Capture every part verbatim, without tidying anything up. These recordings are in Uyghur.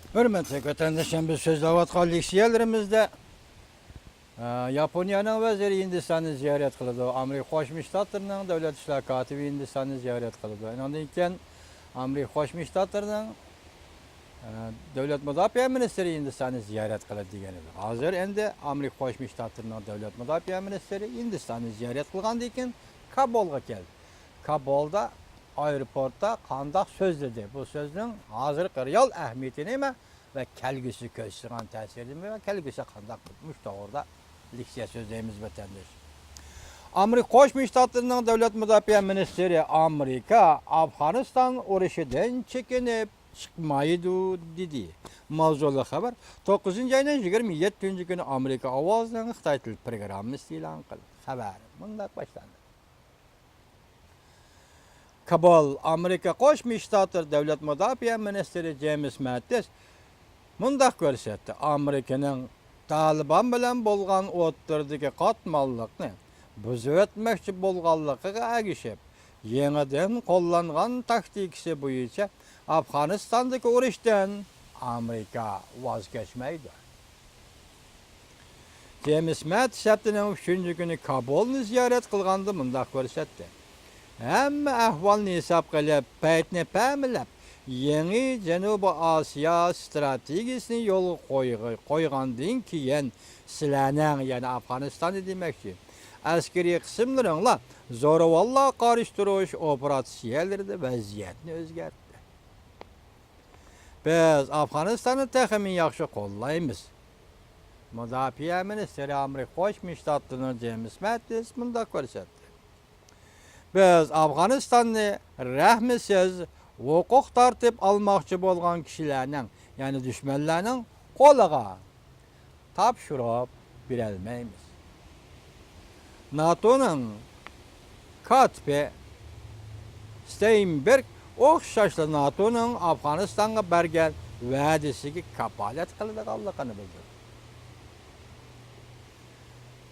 ھۆرمەتلىك ۋەتەنداشلار، بىز سۆزلەۋاتقان لېكسىيەلىرىمىزدە، ئە، ياپونىيەنىڭ ۋەزىرى ھىندىستاننى زىيارەت قىلىدۇ، ئامېرىكا قوشما شتاتلىرىنىڭ دۆلەت ئىشلار كاتىپى ھىندىستاننى زىيارەت قىلىدۇ. ئۇنىڭدىن كېيىن ئامېرىكا قوشما شتاتلىرىنىڭ، ئە، دۆلەت مۇداپىئە مىنىستىرى ھىندىستاننى زىيارەت قىلىدۇ دېگەن ئىدى. ھازىر ئەمدى ئامېرىكا قوشما شتاتلىرىنىڭ دۆلەت مۇداپىئە مىنىستىرى ھىندىستاننى زىيارەت قىلغاندىن كېيىن كابۇلغا كەلدى. كابۇلدا ئايروپورتتا قانداق سۆزلىدى؟ بۇ سۆزنىڭ ھازىرقى رېئال ئەھمىيىتى نېمە ۋە كەلگۈسى كۆرسىتىدىغان تەسىرى نېمە ۋە كەلگۈسى قانداق؟ مۇشۇ توغرىدا لېكسىيە سۆزلەيمىز، ۋەتەنداش. ئامېرىكا قوشما شتاتلىرىنىڭ دۆلەت مۇداپىئە مىنىستىرى ئامېرىكا ئافغانىستان ئۇرۇشىدىن چېكىنىپ چىقمايدۇ، دېدى. ماۋزۇلۇق خەۋەر، توققۇزىنچى ئاينىڭ يىگىرمە يەتتىنچى كۈنى ئامېرىكا ئاۋازىنىڭ خىتاي تىل پروگراممىسى ئېلان قىلدى. خەۋەر مۇنداق باشلاندى. كابۇل، ئامېرىكا قوشما شتاتلىرى دۆلەت مۇداپىئە مىنىستىرى جېيمىس مەتتىس مۇنداق كۆرسەتتى: ئامېرىكىنىڭ تالىبان بىلەن بولغان ئوتتۇرىدىكى قاتماللىقنى بۇزۇۋەتمەكچى بولغانلىقىغا ئەگىشىپ، يېڭىدىن قوللانغان تاكتىكىسى بويىچە ئافغانىستاندىكى ئۇرۇشتىن ئامېرىكا ۋاز كەچمەيدۇ. جېيمىس مەتتىس ھەپتىنىڭ ئۈچىنچى كۈنى كابۇلنى زىيارەت قىلغاندا مۇنداق كۆرسەتتى: ھەممە ئەھۋالنى ھېسابقا ئېلىپ، پەيتنى پەمىلەپ، يېڭى جەنۇبىي ئاسىيا ستراتېگىيىسىنى يولغا قويغا-، قويغاندىن كېيىن، سىلەرنىڭ، يەنى ئافغانىستاننى دېمەكچى، ئەسكىرىي قىسىملىرىڭلار زورىۋاللارغا قارشى تۇرۇش ئوپېراتسىيەلىرىدە ۋەزىيەتنى ئۆزگەرتتى. بىز ئافغانىستاننى تېخىمۇ ياخشى قوللايمىز. مۇداپىئە مىنىستىرى ئامېرىكا قوشما شتاتلىرىنىڭ جېيمىس مەتتىس مۇنداق كۆرسەتتى: بىز ئافغانىستاننى رەھمىسىز، ھوقۇق تارتىپ ئالماقچى بولغان كىشىلەرنىڭ، يەنى دۈشمەنلەرنىڭ قولىغا تاپشۇرۇپ بېرەلمەيمىز. ناتونىڭ كاتىپى ستېينبېرگ ئوخشاشلا ناتونىڭ ئافغانىستانغا بەرگەن ۋەدىسىگە كاپالەت قىلىدىغانلىقىنى بىلدۈردى.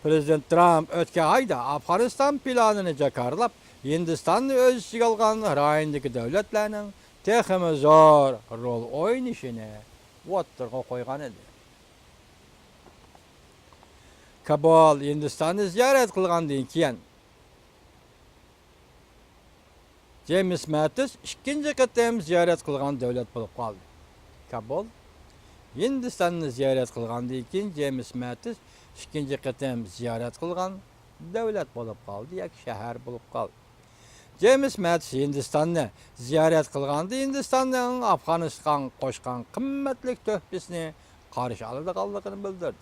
پىرېزىدېنت ترامپ ئۆتكەن ئايدا ئافغانىستان پىلانىنى جاكارلاپ، ھىندىستاننى ئۆز ئىچىگە ئالغان رايوندىكى دۆلەتلەرنىڭ تېخىمۇ زور رول ئوينىشىنى ئوتتۇرىغا قويغان ئىدى. كابۇل ھىندىستاننى زىيارەت قىلغاندىن كېيىن، جېيمىس مەتتىس ئىككىنچى قېتىم زىيارەت قىلغان دۆلەت بولۇپ قالدى. كابۇل ھىندىستاننى زىيارەت قىلغاندىن كېيىن، جېيمىس مەتتىس ئىككىنچى قېتىم زىيارەت قىلغان دۆلەت بولۇپ قالدى ياكى شەھەر بولۇپ قالدى. جېيمىس مەتتىس ھىندىستاننى زىيارەت قىلغاندا، ھىندىستاننىڭ ئافغانىستانغا قوشقان قىممەتلىك تۆھپىسىنى قارشى ئالىدىغانلىقىنى بىلدۈردى.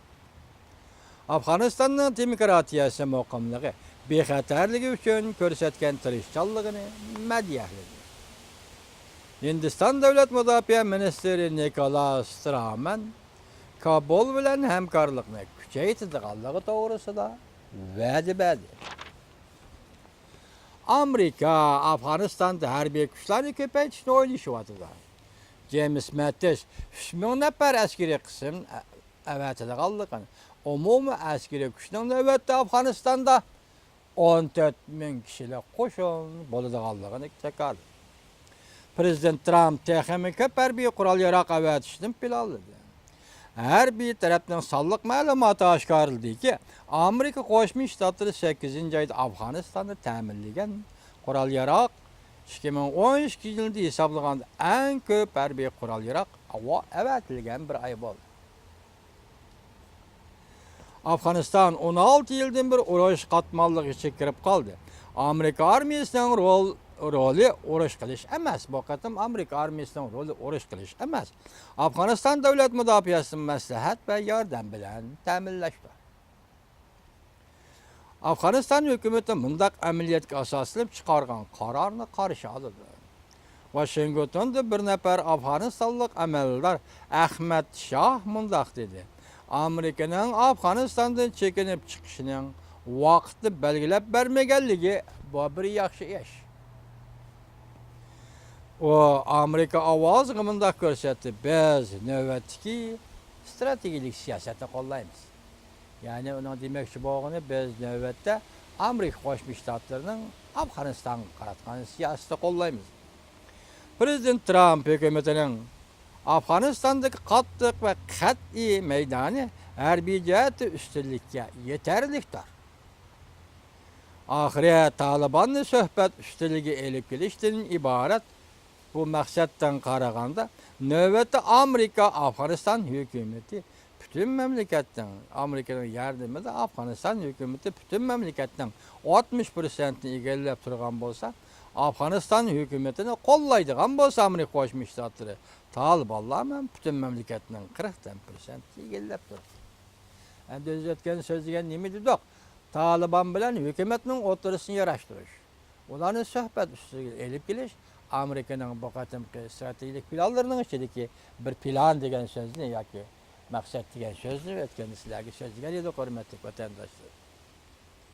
ئافغانىستاننىڭ دېموكراتىيەسى مۇقىملىقى، بىخەتەرلىكى ئۈچۈن كۆرسەتكەن تىرىشچانلىقىنى مەدھىيەلىدى. ھىندىستان دۆلەت مۇداپىئە مىنىستىرى نىكولاس سترامەن كابۇل بىلەن ھەمكارلىقنى كۈچەيتىدىغانلىقى توغرىسىدا ۋەدە بەردى. ئامېرىكا ئافغانىستاندا ھەربىي كۈچلەرنى كۆپەيتىشنى ئويلىشىۋاتىدۇ. جېيمىس مەتتىس ئۈچ مىڭ نەپەر ئەسكىرىي قىسىم ئەۋەتىدىغانلىقىنى، ئومۇمىي ئەسكىرىي كۈچنىڭ نۆۋەتتە ئافغانىستاندا ئون تۆت مىڭ كىشىلىك قوشۇن بولىدىغانلىقىنى جاكارلىدى. پىرېزىدېنت ترامپ تېخىمۇ كۆپ ھەربىي قورال-ياراغ ئەۋەتىشنى پىلانلىدى. ھەربىي تەرەپنىڭ سانلىق مەلۇماتى ئاشكارىلىدىكى، ئامېرىكا قوشما شتاتلىرى سەككىزىنچى ئايدا ئافغانىستاندا تەمىنلىگەن قورال-ياراغ ئىككى مىڭ ئون ئىككىنچى يىلدا ھېسابلىغاندا ئەڭ كۆپ ھەربىي قورال-ياراغ ئەۋەتىلگەن بىر ئاي بولدى. ئافغانىستان ئون ئالتە يىلدىن بېرى ئۇرۇش قاتماللىقى ئىچىگە كىرىپ قالدى. ئامېرىكا ئارمىيىسىنىڭ رول-، رولى ئۇرۇش قىلىش ئەمەس. بۇ قېتىم ئامېرىكا ئارمىيىسىنىڭ رولى ئۇرۇش قىلىش ئەمەس. ئافغانىستان دۆلەت مۇداپىئەسىنى مەسلىھەت ۋە ياردەم بىلەن تەمىنلەشتۇر. ئافغانىستان ھۆكۈمىتى مۇنداق ئەمەلىيەتكە ئاساسلىنىپ چىقارغان قارارنى قارشى ئالىدۇ. ۋاشىنگتوندا بىر نەپەر ئافغانىستانلىق ئەمەلدار ئەخمەت شاھ مۇنداق دېدى: ئامېرىكىنىڭ ئافغانىستاندىن چېكىنىپ چىقىشىنىڭ ۋاقتىنى بەلگىلەپ بەرمىگەنلىكى، بۇ بىر ياخشى ئىش. ئۇ ئامېرىكا ئاۋازىغا مۇنداق كۆرسەتتى: بىز نۆۋەتتىكى ستراتېگىيەلىك سىياسەتنى قوللايمىز. يەنى ئۇنىڭ دېمەكچى بولغىنى، بىز نۆۋەتتە ئامېرىكا قوشما شتاتلىرىنىڭ ئافغانىستانغا قاراتقان سىياسىتىنى قوللايمىز. پىرېزىدېنت ترامپ ھۆكۈمىتىنىڭ ئافغانىستاندىكى قاتتىق ۋە قەتئىي مەيدانى ھەربىي جەھەتتە ئۈستۈنلۈككە يېتەرلىكتۇر. ئاخىرى تالىباننى سۆھبەت ئۈستىلىگە ئېلىپ كېلىشتىن ئىبارەت. بۇ مەقسەتتىن قارىغاندا، نۆۋەتتە ئامېرىكا ئافغانىستان ھۆكۈمىتى پۈتۈن مەملىكەتنىڭ، ئامېرىكىنىڭ ياردىمىدە ئافغانىستان ھۆكۈمىتى پۈتۈن مەملىكەتنىڭ ئاتمىش پىرسەنتىنى ئىگىلەپ تۇرغان بولسا، ئافغانىستان ھۆكۈمىتىنى قوللايدىغان بولسا، ئامېرىكا قوشما شتاتلىرى، تالىبانلار مەن پۈتۈن مەملىكەتنىڭ قىرىق پىرسەنتىنى ئىگىلەپ تۇرىدۇ. ئەمدى ئۆز ئۆتكەن سۆزلىگەن نېمە دېدۇق؟ تالىبان بىلەن ھۆكۈمەتنىڭ ئوتتۇرىسىنى ياراشتۇرۇش، ئۇلارنى سۆھبەت ئۈستىگە ئېلىپ كېلىش ئامېرىكىنىڭ بۇ قېتىمقى ئىستراتېگىيەلىك پىلانلىرىنىڭ ئىچىدىكى بىر پىلان دېگەن سۆزنى ياكى مەقسەت دېگەن سۆزنى ئۆتكەندە سىلەرگە سۆزلىگەن ئىدۇق، ھۆرمەتلىك ۋەتەنداشلار.